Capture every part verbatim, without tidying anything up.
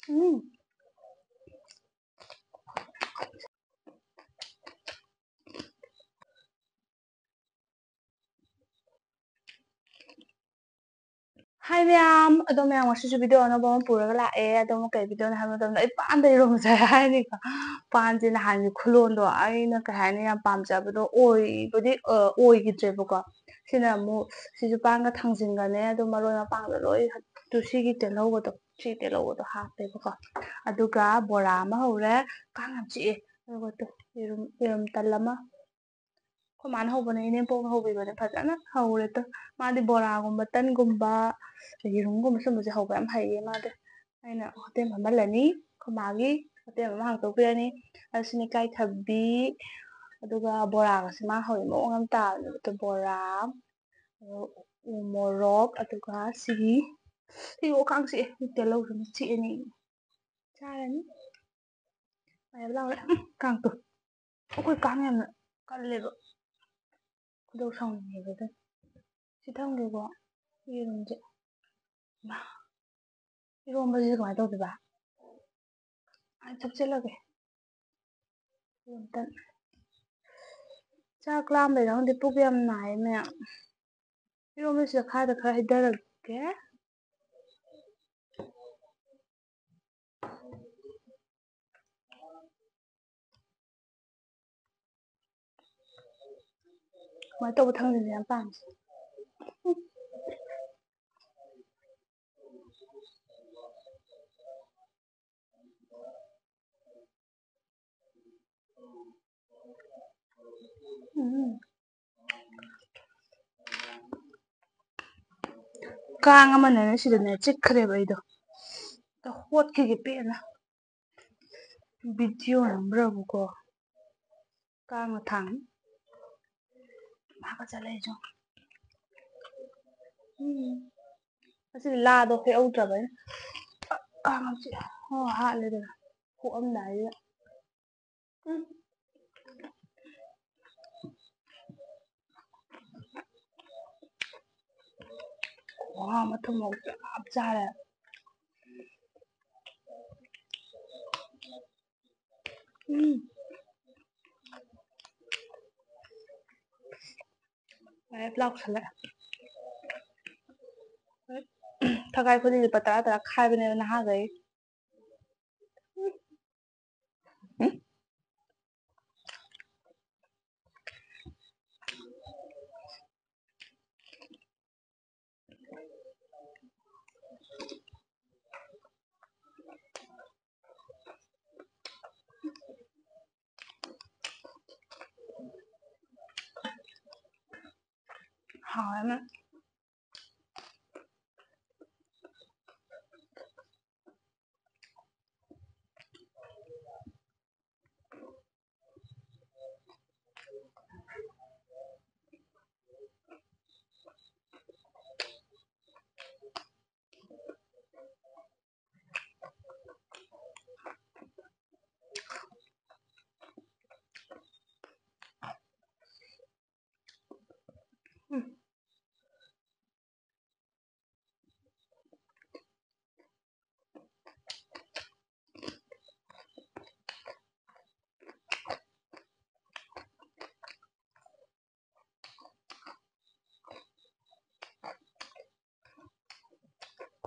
ꯎꯝ꯫ ꯍꯥꯏ ꯃꯌꯥꯝ, ꯑꯗꯣ ꯃꯌꯥꯝ, ꯉꯁꯤꯁꯨ video ꯑꯅꯧꯕ ꯑꯃ ꯄꯨꯔꯒ ꯂꯥꯛꯑꯦ꯫ ꯑꯗꯣ ꯀꯩ videoꯅꯣ ꯍꯥꯏꯕ ꯃꯇꯝꯗ, ꯑꯩ ꯄꯥꯟꯗ ꯏꯔꯣꯝꯕ ꯆꯥꯏ ꯍꯥꯏꯅꯤꯀꯣ꯫ ꯄꯥꯟꯁꯦ ꯅꯍꯥꯟꯒꯤ ꯈꯨꯂꯣꯟꯗꯣ ꯑꯩꯅ, ꯀꯩ ꯍꯥꯏꯅꯤ, ꯌꯥꯝ ꯄꯥꯝꯖꯕꯗꯣ ꯑꯣꯏꯕꯨꯗꯤ, ꯑ, ꯑꯣꯏꯈꯤꯗ꯭ꯔꯦꯕꯀꯣ꯫ ꯁꯤꯅ ꯑꯃꯨꯛ, ꯁꯤꯁꯨ ꯄꯥꯟꯒ ꯊꯥꯡꯖꯤꯟꯒꯅꯦ, ꯑꯗꯣ ꯃꯔꯣꯏ ꯃꯄꯥꯡꯗꯣ ꯂꯣꯏ, ꯇꯨ ꯁꯤꯒꯤ ꯇꯦꯜꯍꯧꯕꯗꯣ, ꯁꯤ ꯇꯦꯜꯍꯧꯕꯗꯣ ꯍꯥꯞꯄꯦꯕꯀꯣ꯫ ꯑꯗꯨꯒ ꯕꯣꯔꯥ ꯑꯃ ꯍꯧꯔꯦ꯫ ꯀꯥꯡ ꯌꯥꯝ ꯆꯤꯛꯑꯦ꯫ ꯑꯗꯨꯒ ꯇꯨ, ꯌꯦꯔꯨꯝ, ꯌꯦꯔꯨꯝ ꯇꯜ ꯑꯃ꯫ ꯑꯩꯈꯣꯏ ꯃꯥꯅ ꯍꯧꯕꯅꯦ, ꯏꯅꯦꯝꯄꯣꯛꯅ ꯍꯧꯕꯤꯕꯅꯦ꯫ ꯐꯖꯅ ꯍꯧꯔꯦ ꯇꯨ꯫ ꯃꯥꯗꯤ ꯕꯣꯔꯥꯒꯨꯝꯕ, ꯇꯟꯒꯨꯝꯕ, ꯌꯦꯔꯨꯝꯒꯨꯝꯕ ꯁꯨꯝꯕꯁꯦ ꯍꯧꯕ ꯌꯥꯝ ꯍꯩꯌꯦ ꯃꯥꯗꯤ꯫ ꯑꯩꯅ ꯍꯣꯇꯦꯜ ꯐꯝꯍꯜꯂꯅꯤ꯫ ꯑꯩꯈꯣꯏ ꯃꯥꯒꯤ ꯍꯣꯇꯦꯜ ꯑꯃ ꯍꯥꯡꯗꯣꯛꯄꯤꯔꯅꯤ꯫ ꯑꯁꯤꯅ ꯏꯀꯥꯏꯊꯕꯤ, ꯑꯗꯨꯒ ꯕꯣꯔꯥꯒꯁꯦ ꯃꯥ ꯍꯧꯔꯤ ꯃꯑꯣꯡ ꯑꯃ ꯇꯥꯕꯅꯦꯕ꯫ ꯑꯗꯨ ꯕꯣꯔꯥ, ꯎ ꯃꯣꯔꯣꯛ, ꯑꯗꯨꯒ ꯁꯤꯒꯤ, ꯁꯤꯒꯤ ꯑꯣ ꯀꯥꯡ ꯆꯤꯛꯑꯦ꯫ ꯇꯦꯜꯍꯧꯁꯤꯅ ꯆꯤꯛꯑꯅꯤ꯫ ꯆꯥꯔꯅꯤ꯫ ꯃꯌꯥꯝ ꯂꯥꯎꯔꯦ꯫ ꯎꯝ, ꯀꯥꯡ ꯇꯨ꯫ ꯑꯩꯈꯣꯏ ꯀꯥꯡ ꯌꯥꯝꯅ ꯀꯜꯂꯦꯕ꯫ ꯈꯣꯏꯗꯧ ꯁꯥꯎꯅꯤꯡꯉꯦꯕ ꯑꯗꯨꯅ꯫ ꯁꯤ ꯊꯝꯒꯦꯀꯣ, ꯌꯦꯔꯨꯝꯁꯦ꯫ ꯏꯃꯥ, ꯏꯔꯣꯝꯕꯁꯤꯗꯤ ꯀꯃꯥꯏꯅ ꯇꯧꯗꯣꯏꯕ? ꯑꯩ ꯊꯨꯞꯆꯜꯂꯒꯦ꯫ ꯌꯦꯔꯨꯝ ꯇꯟ꯫ ꯆꯥꯛ ꯂꯥꯝꯕꯩꯔ ꯈꯪꯗꯦ, ꯄꯨꯛ ꯌꯥꯝ ꯅꯥꯏꯌꯦ ꯃꯌꯥꯝ꯫ ꯏꯔꯣꯝꯕꯁꯤꯗ ꯈꯥꯗ ꯈꯔ ꯍꯩꯊꯔꯛꯀꯦ꯫ ꯀꯃꯥꯏꯅ ꯇꯧꯕ ꯊꯥꯡꯖꯤꯡꯁꯦ ꯌꯥꯝ ꯄꯥꯝꯃꯤꯁꯦ? ꯎꯝ꯫ ꯀꯥꯡ ꯑꯃꯅꯅꯦ ꯁꯤꯗꯅꯦ ꯆꯤꯛꯈ꯭ꯔꯦꯕ ꯑꯩꯗꯣ꯫ ꯑꯝꯇ ꯍꯣꯠꯈꯤꯒꯦ ꯄꯦꯟꯅ꯫ Video ꯅꯝꯕ꯭ꯔꯕꯨꯀꯣ꯫ ꯀꯥꯡꯅ ꯊꯥꯡ꯫ ꯃꯥꯒ ꯆꯠꯂꯛꯏꯁꯦ ꯌꯦꯡꯉꯣ꯫ ꯎꯝ꯫ ꯑꯁꯤꯗꯤ ꯂꯥꯗꯣ ꯍꯦꯛꯍꯧꯗ꯭ꯔꯕꯅꯤꯅ꯫ ꯀꯥꯡ ꯑꯃ ꯆꯤꯛꯑꯦ꯫ ꯍꯣ, ꯍꯥꯠꯂꯦꯗꯅ꯫ ꯍꯣꯛꯑꯝꯗꯥꯏꯁꯤꯗ꯫ ꯎꯝ꯫ ꯈꯨꯍꯥꯎ ꯑꯃ ꯊꯨꯝ ꯃꯣꯔꯣꯛ ꯆꯞ ꯆꯥꯔꯦ꯫ ꯎꯝ꯫ ꯂꯥꯎꯁꯜꯂꯦ꯫ ꯊꯒꯥꯏ ꯈꯨꯗꯤꯡ ꯂꯨꯄꯥ ꯇꯔꯥ ꯇꯔꯥ ꯈꯥꯏꯕꯅꯦꯕ ꯅꯍꯥꯈꯩ꯫ ꯍꯥꯎꯋꯦ ꯌꯥꯝꯅ꯫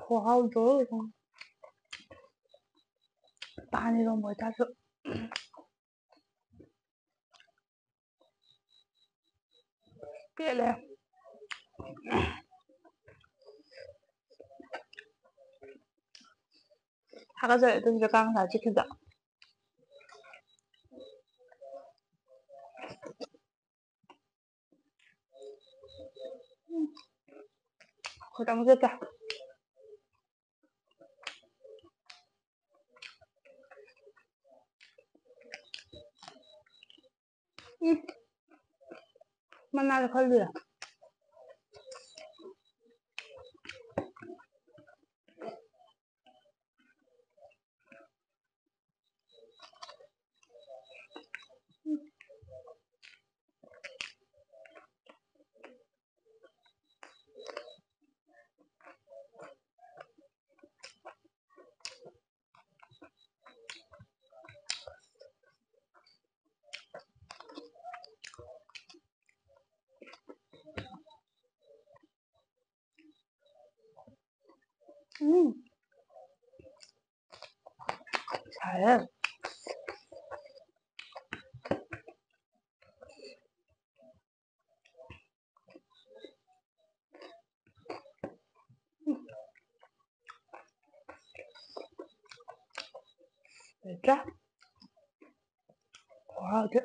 ꯈꯨꯍꯥꯎꯗꯣ꯫ ꯄꯥꯟ ꯏꯔꯣꯝꯕ ꯑꯣꯏꯇꯥꯔꯁꯨ꯫ ꯄꯦꯜꯂꯦ꯫ ꯊꯥꯒꯠꯆꯔꯤ ꯑꯗꯨꯒꯤꯗ ꯀꯥꯡ ꯉꯁꯥꯏ ꯆꯤꯛꯈꯤꯕꯗ꯫ ꯈꯣꯏ ꯇꯥꯃꯣ ꯆꯠꯇꯦ꯫ ꯎꯝ꯫ ꯃꯅꯥꯗ ꯈꯜꯂꯤꯔ? ꯎꯝ꯫ ꯁꯥꯏꯍꯦ꯫ ꯂꯩꯇ꯭ꯔꯦ꯫ ꯈꯨꯍꯥꯎꯗꯤ꯫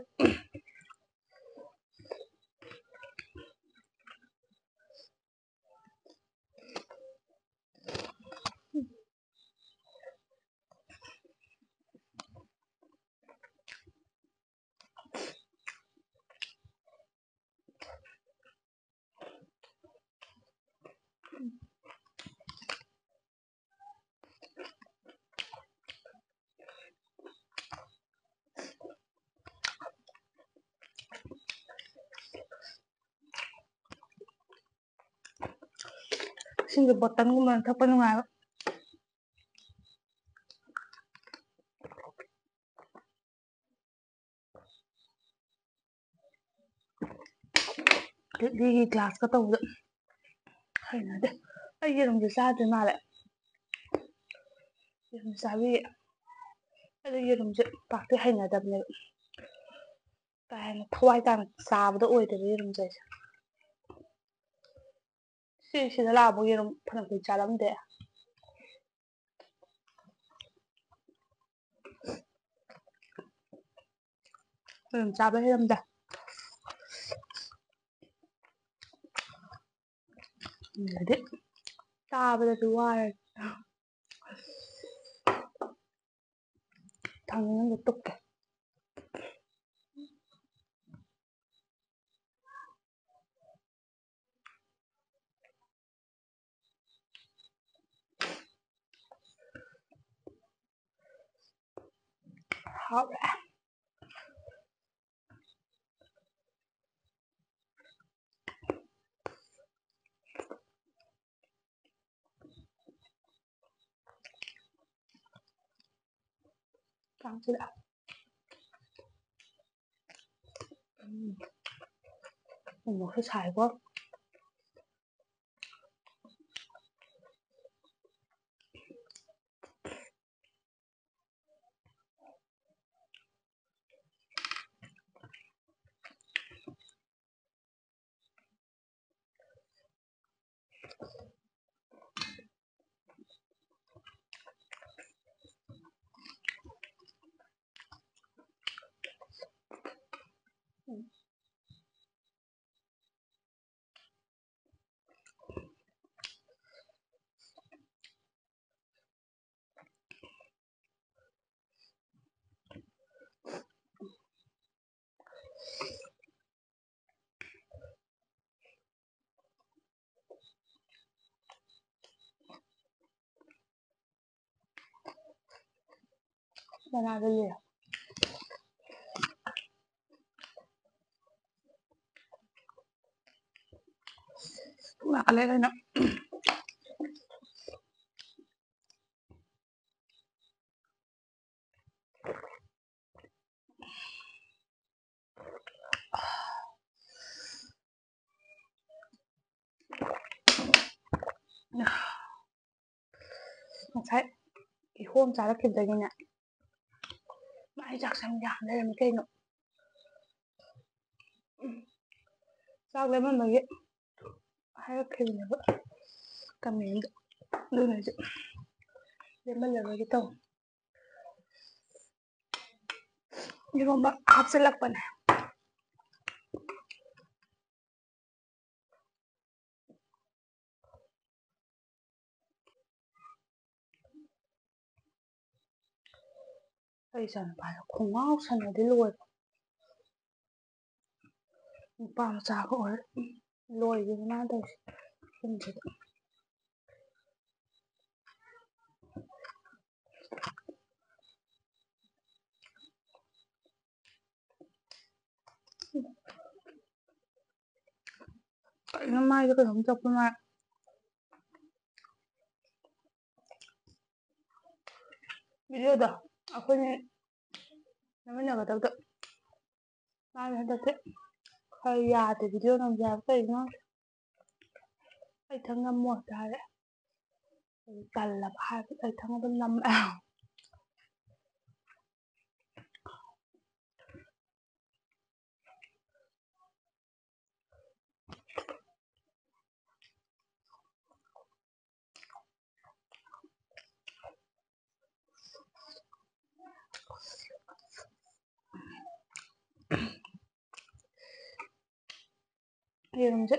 ꯏꯁꯤꯡꯁꯦ ꯕꯣꯇꯜꯒꯨꯝꯕ ꯊꯛꯄ ꯅꯨꯡꯉꯥꯏꯕ꯫ ꯂꯤꯛꯂꯤꯒꯤ ꯒ꯭ꯂꯥꯁꯀ ꯇꯧꯕꯗ ꯍꯩꯅꯗꯦ꯫ ꯑꯩ ꯌꯦꯔꯨꯝꯁꯦ ꯆꯥꯗ꯭ꯔꯤ ꯃꯥꯜꯂꯦ꯫ ꯌꯦꯔꯨꯝ ꯆꯥꯕꯤꯌꯦ꯫ ꯑꯗꯨ ꯌꯦꯔꯨꯝꯁꯦ ꯄꯥꯛꯇꯤ ꯍꯩꯅꯗꯕꯅꯦꯕ꯫ ꯀꯥ ꯍꯦꯟꯅ ꯊꯋꯥꯏ ꯇꯥꯅ ꯆꯥꯕꯗꯣ ꯑꯣꯏꯗꯦꯕ ꯌꯦꯔꯨꯝꯁꯦ ꯑꯩꯁꯦ꯫ ꯁꯤ ꯁꯤꯗ ꯂꯥꯛꯑꯕꯨ ꯌꯦꯔꯨꯝ ꯐꯅ ꯀꯨꯏ ꯆꯥꯔꯝꯗꯦ꯫ ꯌꯦꯔꯨꯝ ꯆꯥꯕ ꯍꯩꯔꯝꯗꯦ꯫ ꯑꯗꯩꯗꯤ ꯆꯥꯕꯗꯁꯨ ꯋꯥꯔꯦ꯫ ꯊꯥꯡꯖꯤꯡ ꯑꯝꯇ ꯇꯨꯞꯀꯦ꯫ ꯍꯥꯎꯔꯦ꯫ ꯀꯥꯡꯁꯤꯗ꯫ ꯎꯝ꯫ ꯑꯃꯨꯛꯁꯨ ꯁꯥꯏꯀꯣ꯫ ꯃꯅꯥꯗ ꯂꯩꯔꯦ꯫ ꯄꯨꯛ ꯅꯥꯈꯠꯂꯦ ꯀꯩꯅꯣ꯫ ꯉꯁꯥꯏ ꯀꯤꯍꯣꯝ ꯆꯥꯔꯛꯈꯤꯕꯗꯒꯤꯅꯦ, ꯃꯥꯏ ꯆꯥꯛꯁꯪ ꯌꯥꯝ ꯂꯩꯔꯝꯃꯤ ꯀꯩꯅꯣ꯫ ꯎꯝ꯫ ꯆꯥꯛ ꯂꯦꯝꯍꯟꯕꯒꯤ ꯍꯥꯏꯔꯛꯈꯤꯕꯅꯦꯕ ꯀꯃꯦꯟꯗ, ꯑꯗꯨꯅ ꯑꯩꯁꯨ ꯂꯦꯝꯍꯜꯂꯔꯣꯏꯒꯦ ꯇꯧ꯫ ꯏꯔꯣꯝꯕ ꯍꯥꯞꯆꯤꯜꯂꯛꯄꯅꯦ꯫ ꯑꯩ ꯏꯆꯥꯅꯨꯄꯥꯁꯦ ꯈꯣꯡꯉꯥꯎ ꯁꯅꯗꯤ ꯂꯣꯏꯔꯦ꯫ ꯅꯨꯄꯥ ꯃꯆꯥꯒ ꯑꯣꯏꯔꯦ꯫ ꯎꯝ, ꯂꯣꯏꯔꯦ ꯃꯥꯅ ꯇꯧꯔꯤꯁꯦ ꯌꯨꯝꯁꯤꯗ꯫ ꯀꯩꯅꯣ ꯃꯥꯏꯗ ꯀꯩꯅꯣꯝ ꯇꯧꯕ ꯃꯥꯜꯂꯦ꯫ ꯚꯤꯗꯤꯑꯣꯗꯣ ꯑꯩꯈꯣꯏꯅꯤ ꯅꯝꯃꯤꯟꯅꯒꯗꯕꯗꯣ ꯃꯥꯅ ꯍꯟꯗꯛꯇꯤ ꯈꯔ ꯌꯥꯗꯦ ꯚꯤꯗꯤꯑꯣ ꯅꯝꯁꯦ ꯍꯥꯏꯕ꯫ ꯀꯩꯒꯤꯅꯣ ꯈꯪꯗꯦ꯫ ꯑꯩ ꯏꯊꯟ ꯅꯝꯃꯣ ꯍꯥꯏꯔꯦ꯫ ꯑꯩ ꯇꯜꯂꯕ ꯍꯥꯏꯕꯗꯤ ꯑꯩ ꯏꯊꯟ ꯑꯗꯨꯝ ꯅꯝꯃꯦ꯫ ꯌꯦꯔꯨꯝꯁꯦ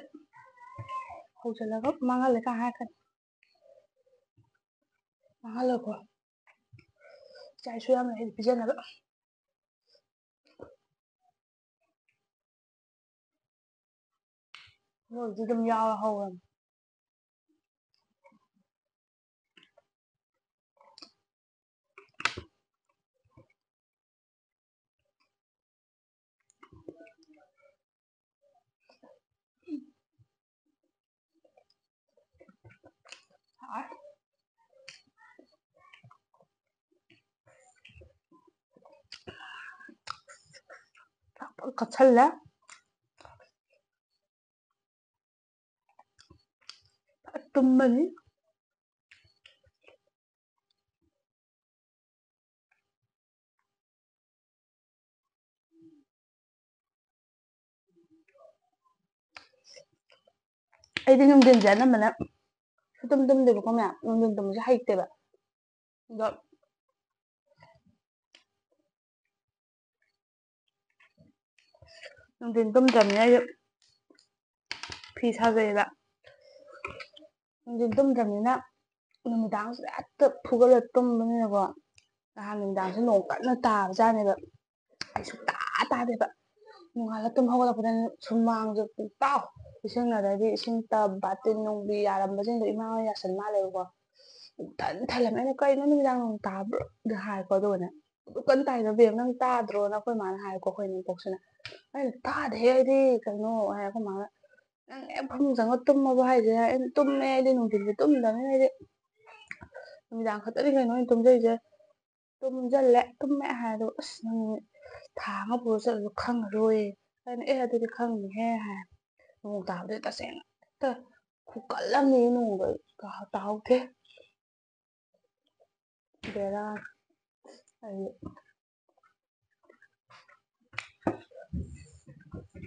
ꯍꯧꯖꯤꯜꯂꯒ ꯃꯥꯡꯍꯜꯂꯦ ꯀꯥꯏ ꯍꯥꯏꯔꯛꯀꯅꯤ꯫ ꯃꯥꯡꯍꯜꯂꯣꯀꯣ꯫ ꯏꯆꯥ ꯏꯁꯨ ꯌꯥꯝ ꯂꯩ ꯄꯤꯖꯅꯕ꯫ ꯃꯣꯏꯗꯤ ꯑꯗꯨꯝ ꯌꯥꯎꯔ ꯍꯧꯔꯝꯅꯦ꯫ ꯀꯠꯁꯜꯂꯦ꯫ ꯇꯨꯝꯃꯅꯤ꯫ ꯑꯩꯗꯤ ꯅꯨꯡꯊꯤꯟꯁꯦ ꯑꯅꯝꯕꯅ ꯁꯨꯛꯇꯨꯝ ꯇꯨꯝꯗꯦꯕꯀꯣ ꯃꯌꯥꯝ, ꯅꯨꯡꯊꯤꯟ ꯇꯨꯝꯕꯁꯦ ꯍꯩꯇꯦꯕ꯫ ꯑꯗꯣ ꯅꯨꯡꯊꯤꯟ ꯇꯨꯝꯗ꯭ꯔꯕꯅꯤꯅ ꯑꯩꯁꯨ ꯐꯤ ꯁꯥꯖꯩꯌꯦꯕ꯫ ꯅꯨꯡꯊꯤꯟ ꯇꯨꯝꯗ꯭ꯔꯕꯅꯤꯅ ꯅꯨꯃꯤꯗꯥꯡꯁꯤꯗ ꯍꯦꯛꯇ ꯐꯨꯒꯠꯂ ꯇꯨꯝꯕꯅꯤꯅꯀꯣ, ꯅꯍꯥꯟ ꯅꯨꯃꯤꯗꯥꯡꯁꯦ ꯅꯣꯡ ꯀꯟꯅ ꯇꯥꯕꯖꯥꯠꯅꯦꯕ꯫ ꯑꯩ ꯁꯨꯛꯇꯥ ꯇꯥꯗꯦꯕ꯫ ꯅꯣꯡꯉꯥꯜꯂ ꯇꯨꯝ ꯍꯧꯒꯠꯂꯛꯄꯗ ꯁꯨꯃꯥꯡꯁꯦ ꯄꯨꯡꯇꯥꯎ, ꯏꯁꯤꯡ ꯑꯗꯩꯗꯤ ꯏꯁꯤꯡ ꯇꯞ, ꯕꯥꯇꯤꯟ ꯅꯨꯡꯕꯤ ꯌꯥꯔꯝꯕꯁꯤꯡꯗꯣ ꯏꯃꯥ ꯍꯣꯏ ꯌꯥꯁꯟ ꯃꯥꯜꯂꯦꯕꯀꯣ꯫ ꯄꯨꯡꯊꯟ ꯊꯜꯂꯝꯃꯦ꯫ ꯑꯩꯅ, "ꯀꯩꯅꯣ, ꯅꯨꯃꯤꯗꯥꯡ ꯅꯣꯡ ꯇꯥꯕ꯭ꯔꯣ?" ꯍꯥꯏꯀꯣ꯫ ꯑꯗꯨꯒꯅꯦ, "ꯑꯗꯨ ꯀꯟꯅ ꯇꯥꯏꯗꯣ ꯕꯦꯝ, ꯅꯪ ꯇꯥꯗ꯭ꯔꯣꯅ?" ꯑꯩꯈꯣꯏ ꯃꯥꯅ ꯍꯥꯏꯀꯣ, ꯑꯩꯈꯣꯏ ꯏꯅꯦꯝꯄꯣꯛꯁꯤꯅ꯫ ꯑꯩꯅ, "ꯇꯥꯗꯦꯍꯦ ꯑꯩꯗꯤ, ꯀꯩꯅꯣ?" ꯍꯥꯏ꯫ ꯑꯩꯈꯣꯏ ꯃꯥꯅ, "ꯅꯪ ꯍꯦꯛ ꯐꯃꯨꯡ ꯆꯪꯉ ꯇꯨꯝꯃꯕ ꯍꯥꯏꯁꯦ?" ꯑꯩꯅ, "ꯇꯨꯝꯃꯦ ꯑꯩꯗꯤ, ꯅꯨꯡꯊꯤꯟꯁꯦ ꯇꯨꯝꯗꯕꯅꯤꯅ ꯑꯩꯗꯤ ꯅꯨꯃꯤꯗꯥꯡ ꯈꯛꯇꯅꯤ ꯀꯩꯅꯣ ꯑꯩꯅ ꯇꯨꯝꯖꯩꯁꯦ꯫ ꯇꯨꯝꯁꯤꯜꯂꯦ, ꯇꯨꯝꯃꯦ" ꯍꯥꯏ꯫ ꯑꯗꯣ, "ꯑꯁ, ꯅꯪ ꯊꯥꯡꯉ ꯄꯨꯔ ꯆꯠꯂꯁꯨ ꯈꯪꯉꯔꯣꯏ" ꯍꯥꯏꯅ꯫ "ꯑꯦ, ꯑꯗꯨꯗꯤ ꯈꯪꯅꯤꯍꯦ" ꯍꯥꯏ꯫ ꯅꯣꯡ ꯇꯥꯕꯗꯨꯗꯤ ꯇꯁꯦꯡꯅ ꯍꯦꯛꯇ ꯈꯨꯀꯜ ꯑꯃꯅꯤ ꯅꯣꯡꯗꯣ꯫ ꯇꯥꯍꯧꯗꯦ꯫ ꯕꯦꯔꯥꯅꯤ꯫ ꯑꯩ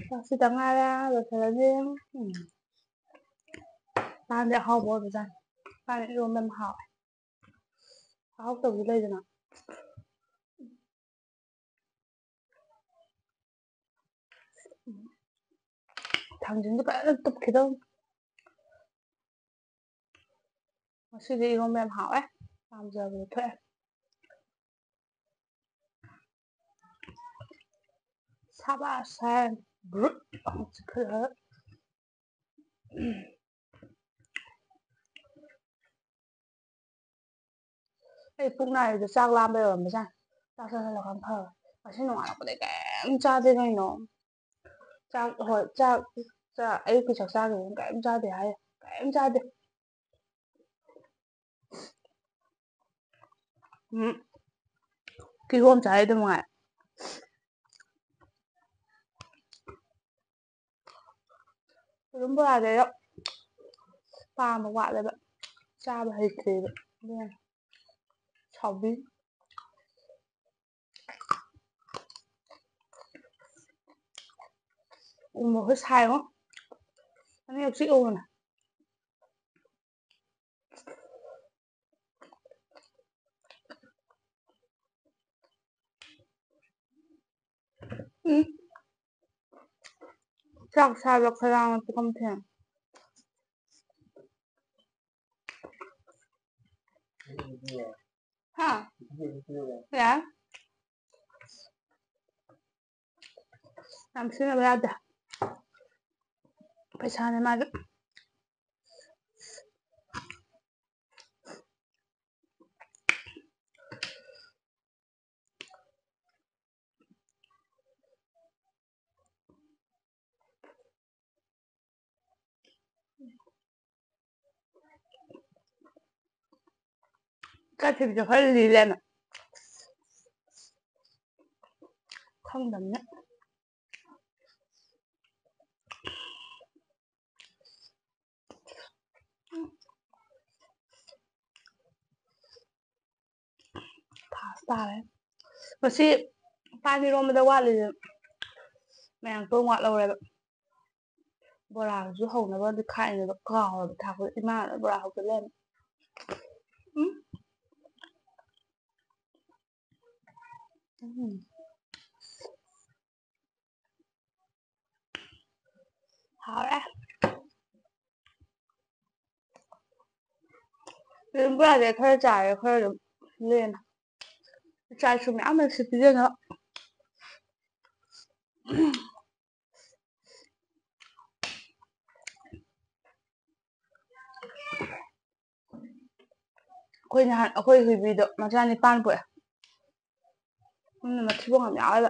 ꯆꯥꯛꯁꯤꯗ ꯉꯥꯏꯔꯦ, ꯂꯣꯏꯁꯤꯜꯂꯁꯤ꯫ ꯎꯝ꯫ ꯄꯥꯟꯗꯤ ꯑꯍꯥꯎꯕ ꯑꯣꯏꯕꯖꯥꯠꯅꯤ꯫ ꯄꯥꯟ ꯏꯔꯣꯟꯕ ꯌꯥꯝ ꯍꯥꯎꯋꯦ꯫ ꯑꯍꯥꯎꯇꯕꯁꯨ ꯂꯩꯗꯅ꯫ ꯊꯥꯡꯖꯤꯡꯁꯨ ꯐꯖꯅ ꯇꯨꯞꯈꯤꯗꯧꯅꯤ꯫ ꯉꯁꯤꯗꯤ ꯏꯔꯣꯝꯕ ꯌꯥꯝ ꯍꯥꯎꯋꯦ꯫ ꯄꯥꯝꯖꯕꯗꯣ ꯊꯣꯛꯑꯦ꯫ ꯁꯥꯕꯥꯁ ꯍꯥꯏꯔꯅꯤ꯫ ꯕ꯭ꯔꯨꯠ ꯑꯃꯨꯛ ꯆꯤꯛꯈꯠꯂꯒ꯫ ꯑꯩ ꯄꯨꯛ ꯅꯥꯔꯤꯗꯣ ꯆꯥꯛ ꯂꯥꯝꯕꯩ ꯑꯣꯏꯔꯝꯕꯖꯥꯠꯅꯤ꯫ ꯆꯥꯛ ꯆꯥꯁꯜꯂꯀꯥꯟ ꯐꯕ꯫ ꯉꯁꯤ ꯅꯣꯡꯉꯥꯜꯂꯛꯄꯗꯩ ꯀꯩꯝ ꯆꯥꯗꯦ ꯀꯩꯅꯣ꯫ ꯆꯥꯛ, ꯍꯣꯏ, ꯆꯥꯛ, ꯆꯥꯛ, ꯑꯌꯨꯛꯀꯤ ꯆꯥꯛ ꯆꯥꯈꯤꯕꯗꯨꯅ ꯀꯩꯝ ꯆꯥꯗꯦ ꯍꯥꯏ꯫ ꯀꯩꯝ ꯆꯥꯗꯦ꯫ ꯎꯝ꯫ ꯀꯤꯍꯣꯝ ꯆꯥꯏ ꯑꯗꯨꯝ ꯉꯥꯏ꯫ ꯌꯦꯔꯨꯝ ꯕꯣꯔꯥꯁꯦ ꯑꯩꯅ ꯄꯥꯝꯕ ꯋꯥꯠꯂꯦꯕ, ꯆꯥꯕ ꯍꯩꯇ꯭ꯔꯦꯕ, ꯑꯗꯨꯅ ꯁꯥꯎꯕꯤ꯫ ꯎꯃꯣꯔꯣꯛꯁꯦ ꯁꯥꯏꯉꯣ꯫ ꯑꯅꯤꯔꯛ ꯆꯤꯛꯎꯕꯅꯦ꯫ ꯎꯝ꯫ ꯆꯥꯛ ꯆꯥꯕ ꯈꯔ ꯄꯨꯈꯝ ꯐꯦꯡ꯫ ꯍꯥ? ꯌꯥꯔꯦ꯫ ꯌꯥꯝ ꯁꯤꯖꯤꯟꯅꯕ ꯌꯥꯗꯦ꯫ ꯄꯩꯁꯥꯅꯦ ꯃꯥꯒꯤ꯫ ꯆꯠꯈꯤꯕꯁꯨ ꯈꯔ ꯂꯤꯔꯦꯅ꯫ ꯈꯪꯗꯕꯅꯤꯅ꯫ ꯐꯥꯁ ꯇꯥꯔꯦ꯫ ꯉꯁꯤ ꯄꯥꯟ ꯏꯔꯣꯝꯕꯗ ꯋꯥꯠꯂꯤꯁꯦ ꯃꯌꯥꯡ ꯇꯣꯟ ꯋꯥꯠꯍꯧꯔꯦꯕ꯫ ꯕꯣꯔꯥꯁꯨ ꯍꯧꯅꯕꯗꯤ ꯈꯥꯛꯏꯅꯦꯕ, ꯀꯥꯎꯔꯕ ꯊꯥꯛꯄꯗ꯫ ꯏꯃꯥꯅ ꯕꯣꯔꯥ ꯍꯧꯖꯤꯜ ꯂꯩꯔꯝꯃꯦ꯫ ꯎꯝ꯫ ꯎꯝ꯫ ꯍꯥꯎꯔꯦ꯫ ꯌꯦꯔꯨꯝ ꯕꯣꯔꯥꯁꯦ ꯈꯔ ꯆꯥꯔꯦ, ꯈꯔ ꯑꯗꯨꯝ ꯂꯦꯝꯃꯦ꯫ ꯏꯆꯥ ꯏꯁꯨ ꯃꯌꯥꯝ ꯂꯩꯁꯤ ꯄꯤꯖꯅꯕ꯫ ꯑꯩꯈꯣꯏ ꯅꯍꯥꯟ ꯑꯩꯈꯣꯏ ꯍꯨꯏꯕꯤꯗꯣ ꯃꯆꯥ ꯅꯤꯄꯥꯟ ꯄꯣꯛꯑꯦ꯫ ꯑꯗꯨꯅ ꯃꯊꯤꯕꯣꯡ ꯌꯥꯝ ꯌꯥꯎꯋꯦꯕ꯫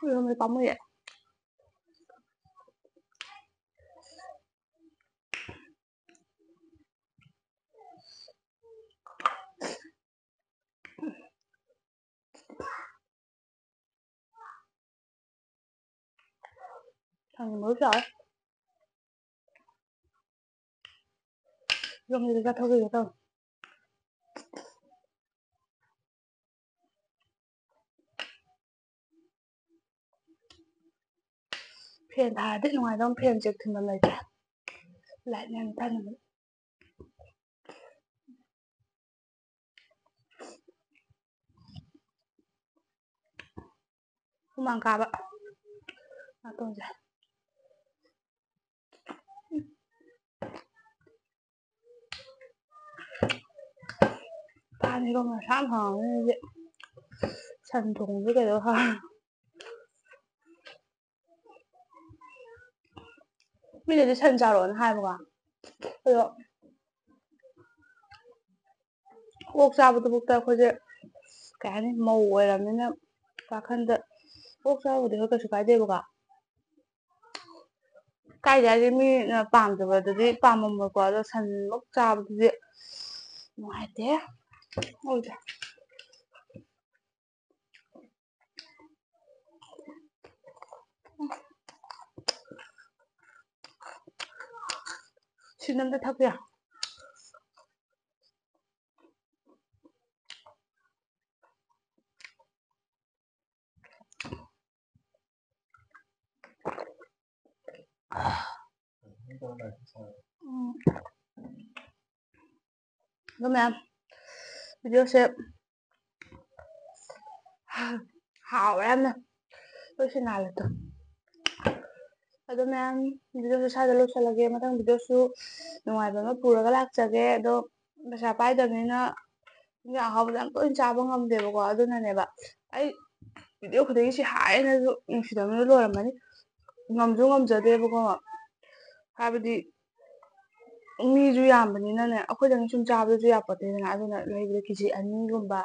ꯏꯔꯣꯟꯕ ꯄꯥꯝꯃꯨꯏꯌꯦ꯫ ꯊꯥꯡꯖꯤꯡ ꯃꯔꯨꯁꯨ ꯌꯥꯎꯋꯦ꯫ ꯌꯨꯝꯁꯤꯗ ꯆꯠꯊꯣꯛꯈꯤꯒꯦ ꯇꯧꯅꯤ꯫ ꯐꯦꯟ ꯊꯥꯔꯗꯤ ꯅꯨꯡꯉꯥꯏꯗꯧꯅꯤ, ꯐꯦꯟ ꯆꯦꯛ ꯊꯤꯟꯐꯝ ꯂꯩꯇ꯭ꯔꯦ꯫ ꯂꯥꯏꯠ ꯃꯌꯥꯝ ꯊꯥꯅꯕ꯫ ꯍꯨꯃꯥꯡ ꯀꯥꯕ ꯅꯥꯇꯣꯟꯁꯦ꯫ ꯄꯥꯟ ꯏꯔꯣꯝꯕ ꯁꯥ ꯌꯥꯝ ꯍꯥꯎꯔꯅꯤ ꯑꯗꯨꯗꯤ꯫ ꯁꯟ ꯊꯣꯡꯕꯗꯤ ꯀꯩꯗꯧ ꯍꯥꯎꯔ-, ꯃꯤꯅꯗꯤ ꯁꯟ ꯆꯥꯔꯣꯅ ꯍꯥꯏꯕꯀꯣ, ꯑꯗꯣ ꯑꯣꯛ ꯆꯥꯕꯗꯨꯐꯥꯎꯗ ꯑꯩꯈꯣꯏꯁꯦ, ꯀꯩ ꯍꯥꯏꯅꯤ, ꯃꯧ ꯑꯣꯏꯔꯕꯅꯤꯅ ꯋꯥꯈꯜꯗ, ꯑꯣꯛ ꯆꯥꯕꯕꯨꯗꯤ ꯍꯣꯏ ꯀꯩꯁꯨ ꯀꯥꯏꯗꯦꯕꯀꯣ, ꯀꯥꯏꯗꯦ ꯍꯥꯏꯗꯤ ꯃꯤꯅ ꯄꯥꯝꯗꯕꯗꯨꯗꯤ ꯄꯥꯝꯃꯝꯃꯣꯏꯀꯣ, ꯑꯗꯣ ꯁꯟꯃꯛ ꯆꯥꯕꯗꯨꯗꯤ ꯅꯨꯡꯉꯥꯏꯇꯦ꯫ ꯑꯣꯏꯗꯦ꯫ ꯁꯤꯡ ꯑꯝꯇ ꯊꯛꯄ ꯌꯥ꯫ ꯎꯝ꯫ ꯑꯗꯣ ꯃꯌꯥꯝ, videoꯁꯦ ꯍꯥꯎꯋꯦ ꯌꯥꯝꯅ, ꯂꯣꯏꯁꯤ ꯅꯥꯜꯂꯦ ꯇꯨ꯫ ꯑꯗꯣ ꯃꯌꯥꯝ, videoꯁꯦ ꯁ꯭ꯋꯥꯏꯗ ꯂꯣꯏꯁꯤꯜꯂꯒꯦ꯫ ꯃꯊꯪ videoꯁꯨ ꯅꯨꯡꯉꯥꯏꯕ ꯑꯃ ꯄꯨꯔꯒ ꯂꯥꯛꯆꯒꯦ꯫ ꯑꯗꯣ ꯄꯩꯁꯥ ꯄꯥꯏꯗꯕꯅꯤꯅ ꯏꯟꯖꯥꯡ ꯑꯍꯥꯎꯕꯁꯦ ꯌꯥꯝ ꯇꯣꯏꯅ ꯆꯥꯕ ꯉꯝꯗꯦꯕꯀꯣ, ꯑꯗꯨꯅꯅꯦꯕ꯫ ꯑꯩ video ꯈꯨꯗꯤꯡꯒꯤ ꯁꯤ ꯍꯥꯏꯅꯁꯨ ꯅꯨꯡꯁꯤꯗꯕꯅ ꯂꯣꯏꯔꯝꯃꯅꯤ꯫ ꯉꯝꯁꯨ ꯉꯝꯖꯗꯦꯕꯀꯣ, ꯍꯥꯏꯕꯗꯤ ꯃꯤꯁꯨ ꯌꯥꯝꯕꯅꯤꯅꯅꯦ, ꯑꯩꯈꯣꯏꯗꯪ ꯁꯨꯝ ꯆꯥꯕꯗꯁꯨ ꯌꯥꯄꯣꯠꯇꯦꯗꯅ꯫ ꯑꯗꯨꯅ ꯂꯩꯕꯗ KG ꯑꯅꯤꯒꯨꯝꯕ,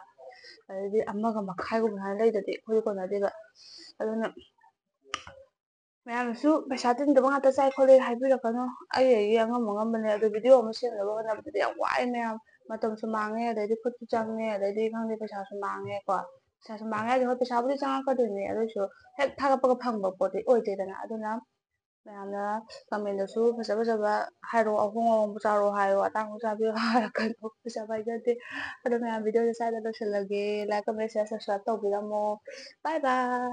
ꯑꯗꯩꯗꯤ ꯑꯃꯒ ꯃꯈꯥꯏꯒꯨꯝꯕ ꯁꯨꯃꯥꯏꯅ ꯂꯩꯗꯗꯤ ꯑꯩꯈꯣꯏꯗꯤ ꯀꯣꯟꯅꯗꯦꯕ꯫ ꯑꯗꯨꯅ ꯃꯌꯥꯝꯅꯁꯨ "ꯄꯩꯁꯥ ꯇꯤꯡꯗꯕ ꯉꯥꯛꯇ ꯆꯥꯏ ꯈꯣꯠꯂꯦ" ꯍꯥꯏꯕꯤꯔꯛꯀꯅꯨ꯫ ꯑꯩ ꯑꯩꯒꯤ ꯑꯉꯝ ꯑꯉꯝꯕꯅꯦ꯫ ꯑꯗꯣ video ꯑꯃ ꯁꯦꯝꯅꯕ ꯍꯣꯠꯅꯕꯗꯗꯤ ꯌꯥꯝ ꯋꯥꯏ ꯃꯌꯥꯝ, ꯃꯇꯝꯁꯨ ꯃꯥꯡꯉꯦ, ꯑꯗꯩꯗꯤ ꯈꯨꯠꯁꯨ ꯆꯪꯉꯦ, ꯑꯗꯩꯗꯤ ꯈꯪꯗꯦ, ꯄꯩꯁꯥꯁꯨ ꯃꯥꯡꯉꯦꯀꯣ꯫ ꯄꯩꯁꯥꯁꯨ ꯃꯥꯡꯉꯦ ꯍꯥꯏꯁꯦ, ꯍꯣꯏ, ꯄꯩꯁꯥꯕꯨꯗꯤ ꯆꯪꯉꯛꯀꯗꯣꯏꯅꯦ, ꯑꯗꯨ ꯑꯣꯏꯁꯨ ꯍꯦꯛ ꯊꯥꯒꯠꯄꯒ ꯐꯪꯕ ꯄꯣꯠꯇꯤ ꯑꯣꯏꯗꯦꯗꯅ꯫ ꯑꯗꯨꯅ ꯃꯌꯥꯝꯅ ꯀꯃꯦꯟꯗꯁꯨ ꯐꯖ ꯐꯖꯕ ꯍꯥꯏꯔꯣ, ꯑꯍꯣꯡ ꯑꯍꯣꯡꯕ ꯆꯥꯔꯣ ꯍꯥꯏꯔꯣ, ꯑꯇꯥꯡꯕ ꯆꯥꯕꯤꯌꯣ ꯍꯥꯏꯔꯛꯀꯅꯨ, ꯄꯩꯁꯥ ꯄꯥꯏꯖꯗꯦ꯫ ꯑꯗꯣ ꯃꯌꯥꯝ ꯚꯤꯗꯤꯑꯣꯁꯦ ꯁ꯭ꯋꯥꯏꯗ ꯂꯣꯏꯁꯤꯜꯂꯒꯦ꯫ Like, comment, share, subscribe ꯇꯧꯕꯤꯔꯝꯃꯣ꯫ Bye bye꯫